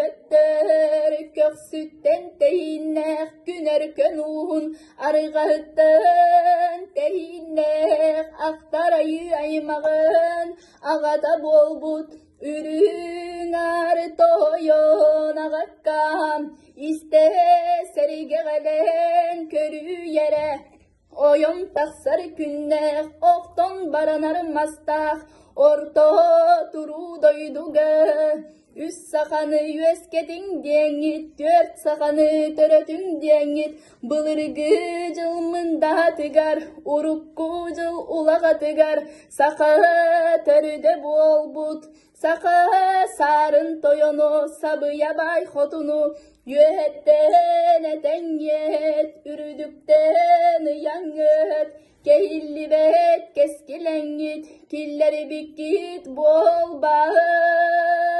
Көстүбэттэр көхсүттэн тэһииннээх күн өркөн ууһун арҕаһыттан тэһииннээх ахтар айыы аймаҕын аҕата буолбут үрүҥ аар тойон аҕаккаам истэ сэригэҕэлээн көрүйэрэ Ойон тахсар күннээх, охтон баранар мастаах, орто туруу дойдуга үс саханы үөскэтиҥ диэҥҥит, түөрт саханы төрөтүҥ диэҥҥит, былыргы дьыл мындаатыгар, урукку дьыл улаҕатыгар саха төрүтэ буолбут, саха саарын тойону, сабыйа баай хотуну Үөһэттэн этэҥҥиэт, үрдүктэн ыйаҥҥыт, кэһиллибэт кэскилэҥҥит, киллэрибиккит буолбаат.